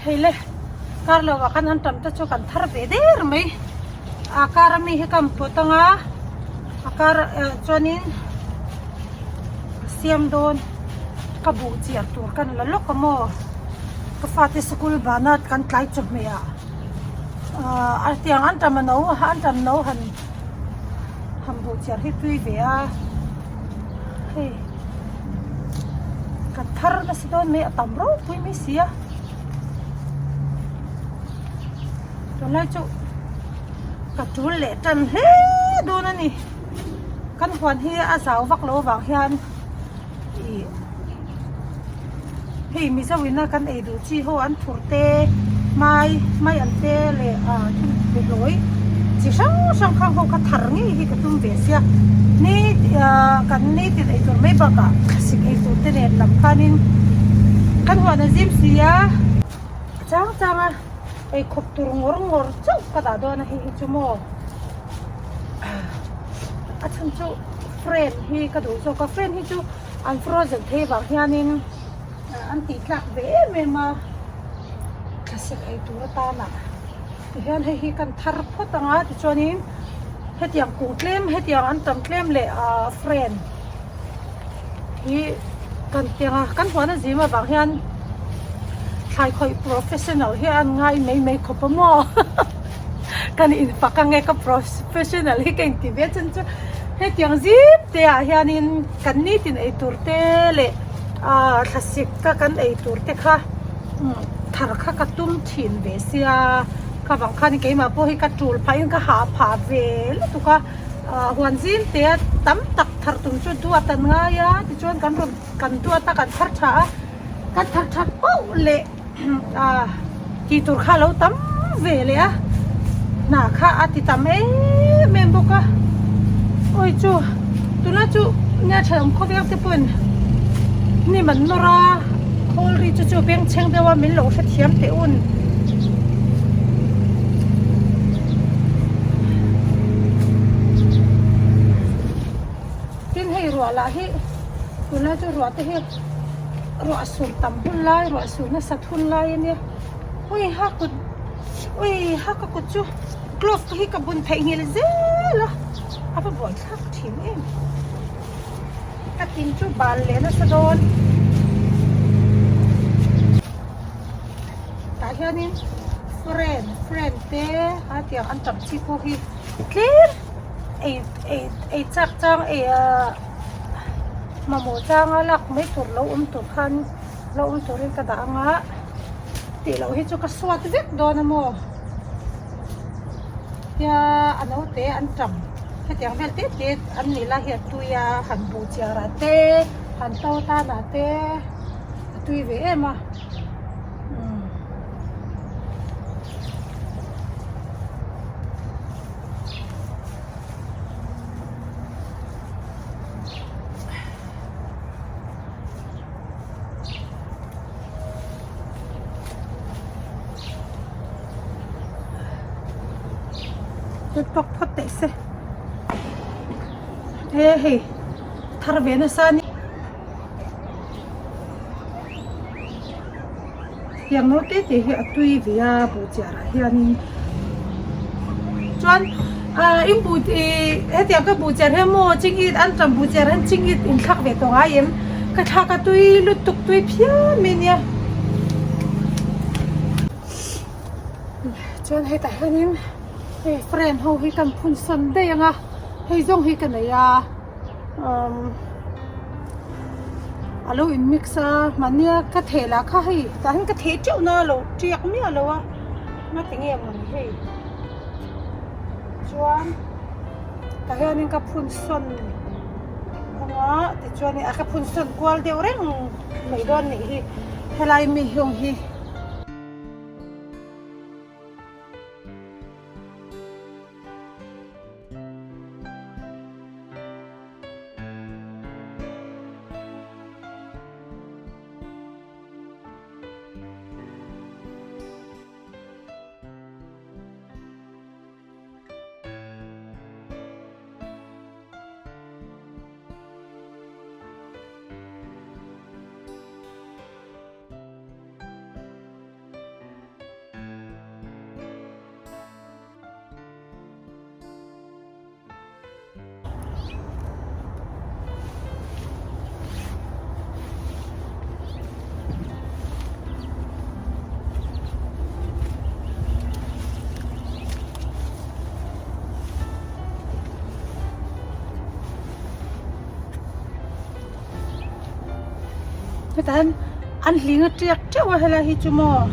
Hei le kar lo ah khan an tam te chu kan thar ve der mai a kar ami hi ka pawt anga a kar ah chuanin ka siam dawn ka buh chiah tur kan la lawk a maw ka fate sikul bana kan tlai chawhmeh ah ahh tiang an tam a no an tam no han han buh chiah hi tui ve a hei kan thar nasa dawn mai a tam ropui mai si a tunlai chu ka tul leh tan hle dawn a ni kan huan hi a zau vak lo avang hian ih hei mizo ina kan ei duh chi ho an phur te mai mai an te leh ah thil behlawi chi hrang hrang khang ho kha thar ngei hi ka tum ve sia ni ah kan nitin eitur mai bakah thlasik eitur te nen lam khanin kan huan a zim si a a chang chang a eikhawp tur ngawr ngawr chauh ka dah dawn a hei hi chu maw a chhan chu frame hi ka duh zawk a frame hi chu an frozen thei vang hianin an tih tlak ve em em a thlasik ei tur atana tihian hei hi kan thar phawt ang a tichuanin hetiang kung tlem hetiang an tam tlem leh ah frame hi kan tiang a kan huan a zim avang hian thlai khawih professional hi an ngai mai mai khawp a maw kan infak ange ka professional hi ka inti ve chan chu hetiang zim te ah hianin kan nitin ei tur te leh ah thlasik ka kan ei tur te kha thar kha ka tum thin ve sia ka vang khan keimah pawh hi ka tul phah in ka hah phah ve lutuk a ah huan zim te a tam tak thar tum chu duat an ngai a tichuan kan rawn kan duat a kan thar tha a kan thar tha pauh leh ah tih tur kha a lo tam ve leh a hna kha a ti tam em em bawk a awi chu tuna chu nia thenawm khawvel te pawhin hnim an nawr a khawl ri chu chu bengchheng deuh a min lo hrethiam teh un. Tin hei ruah lah hi tunlai chu ruah te hi ruah sur tam hun lai ruah sur nasat hun lai a nia ui ha kut ui ha ka kut chu glove te hi ka bun theih nghilh zel a a va buai thlak thin em ka tin chu bal leh nasa dawn tah hianin frame frame te a tiang an tam chi pawh hi tlem. Ei ei ei chak chang ei ah mamawh changa lak mai tur lo awm tur khan lo awm turin ka dah anga tih loh hi chu ka suat vek dawn a maw tia a naute an tam hetiang vel te te an nih lai hi a tui a han buh chiar ah te han to tan ah te a tui ve em a. Tawk phawt teh se he hei thar ve nasa a ni Tiang no te te hi a tui ve a buh chiarah hianin chuan ah in buh ih hetiang ka buh chiar hian maw chingit an tam buh chiar hian chingit in thlak ve tawh ngai em ka thlak a tui lutuk tui phian mai ania chuan hetah hianin hei frame ho hi kan phun sawn daih ang a hei zawng hi ka nei a. umm a lo in mix a mahnia ka theh lah kha hei tah hian ka theh teuh na a lo tiak miah lo a ngati nge mawni hei chuan tah hianin ka phun sawn anga tichuanin a ka phun sawn kual deuh reng mai dawn nih hi helai mi hiung hi. Hetah hian an hling a tiak teuh a helai hi chu maw.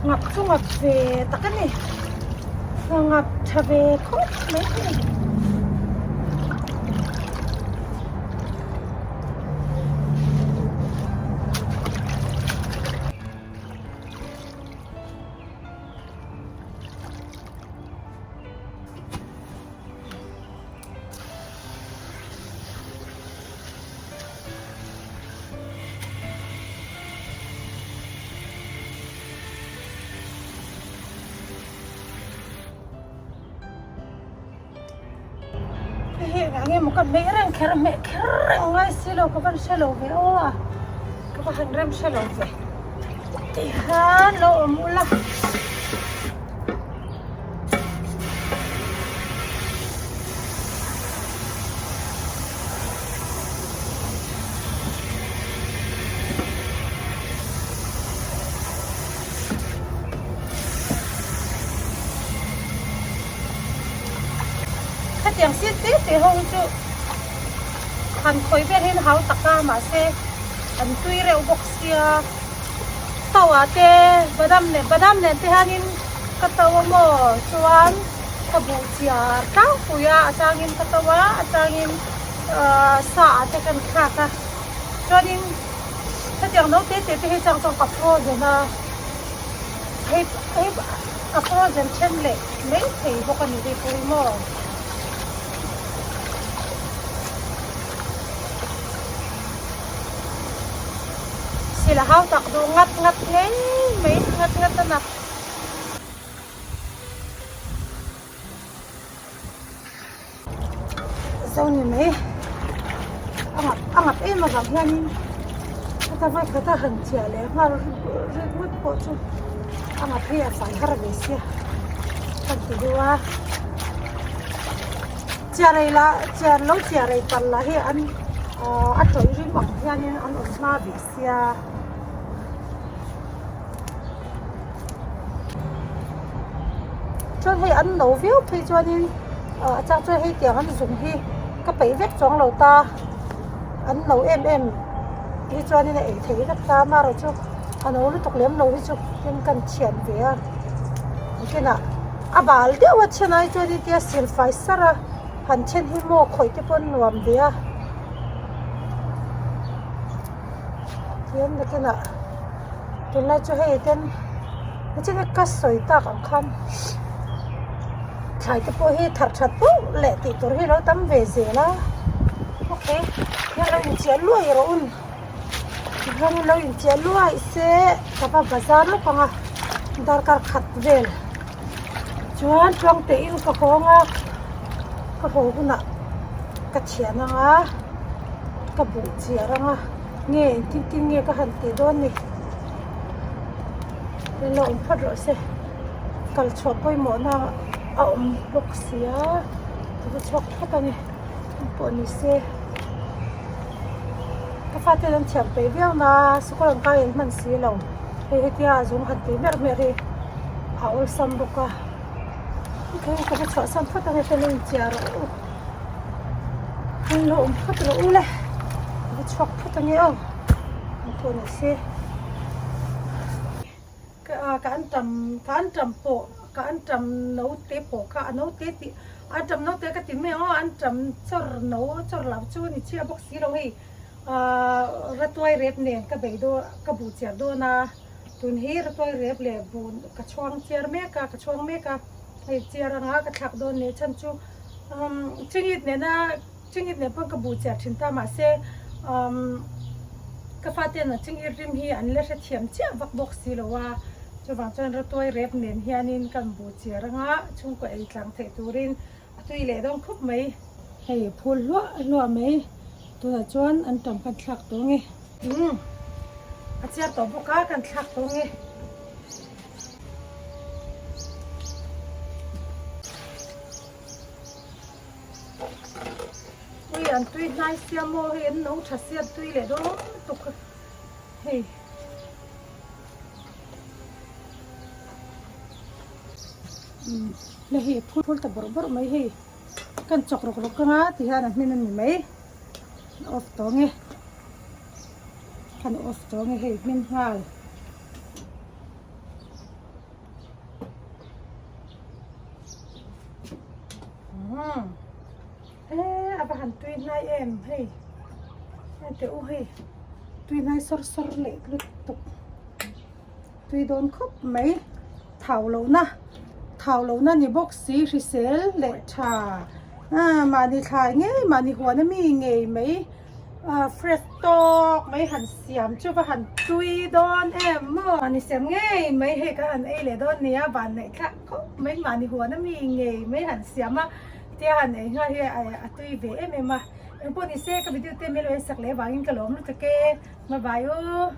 Ngap chu ngap ve tak a ni ngap tha ve khawp mai a ni. Hei hi engah nge maw ka hmeh reng kher hmeh kher reng ngai si lo ka van hre lo ve aw a ka va han rem hre lo ve tihian lo awm ula. Khatiang si te te ho hi chu han khawih vel hian hau tak a mahse an tui reuh bawk sia tauah te badam nen badam nen te hianin ka tauh a maw chuan ka buh chiar tlangpui a a changin ka tauh a a changin ahh sa ah te kan thlak a chuanin hetiang no te te te hi chang chuan ka frozen a hei hei ka frozen then leh mai thei bawk a ni hei pawh hi maw. Sila hau tak duh ngat ngat ngei mai ngat ngat a na. Zo ni mai a ngap a ngap em avang hianin heta vawi khata han chiah leh nghal rik ngawt pawh chu a ngap hi a fai har ve sia kan ti deuh a chiah rei lah chiah lo chiah rei palh lah hi an ahh a tawih rim ang hianin an awm hma ve sia. Chuan hei an no viau phei chuanin ah a chang chuan hei tiang an zung hi ka peih vek chuang lo ta an no em em hi chuanin a ei thei vek ta amaherawh chu a no lutuk lem lo hi chu tin kan thian ve a kinah a bal deuh a then ai chuan tia silfai sar a han then hi maw khawih te pawh nuam ve a. Tihian nakinah tunlai chu hei ten nichina ka sawi tak ang khan. Thlai te pawh hi thar that pauh leh tih tur hi a lo tam ve zel a. Okay hian lo inchiah luai rawh un tihian lo inchiah luai se ka va bazar lawk ang a darkar khat vel chuan tluang teh in ka hawng a ka haw hunah ka thian ang a ka buh chiar ang a nge engtin tin nge ka han tih dawn ni lo awm phawt rawh se. Kal chhuah pawimawhna a awm bawk si a ka va chhuak phawt a ni pawh ni se ka fate an thiam peih viau na sikul an kai an hman si lo hei hetia a zung han tih merh merh hi a awlsam bawk a ka va chhuah san phawt a ni hei lo inchiah rawh u hei lo awm phawt rawh u le ka va chhuak phawt a ni aw pawh ni se. Ka ka antam ka antam pawh ka antam note pawh kha a note tih antam note ka ti mai ang aw antam chawr no chawr lo chu a ni chiah bawk si lo hei ahh ratuai rep nen ka bei dawn ka buh chiar dawn a tun hi ratuai rep leh buh ka chhuang chiar mek a ka chhuang mek a hei chiar anga ka thlak dawn nih chhan chu umm chingit nena Chingit nen pawn ka buh chiah thin ta mahse umm ka faten a chingit rim hi an la hrethiam chiah vak bawk si lo a, chuvang chuan ratuai rep nen hianin kan buh chiah ranga chhungkaw ei tlang theih turin a tui leh dawn khawp mai. Hei phul hluah hluah mai tunah chuan an tam kan thlak tawh nge. Umm a chiar tawh bawk a kan thlak tawh nge. Ui an tui hnai sia maw hei an no tha sia tui leh dawn lutuk a hei. Umm le hei a phul ta bawrh bawrh mai hei kan chawk rawk rawk anga ti hian a hmin a ni mai off tawh ange kan off tawh ange hei hmin nghal. He a va han tui hnai em hei hei teh u hei tui hnai sawr sawr leh lutuk tui dawn khawp mai thau loh na thau loh na ni bawk si hrisel leh tha ah mahni thlai ngei mahni huan ami ngei mai. Ah fresh tawk mai han siam chu va han tui dawn em maw? Mahni siam ngei mai hei ka han ei leh dawn nia van neih thlak khawp mai mahni huan ami ngei mai han siam a tia han ei nghal hi a tui ve em em a engpawh ni se ka video te min lo en sak leh avangin ka lawm lutuk e bye bye u.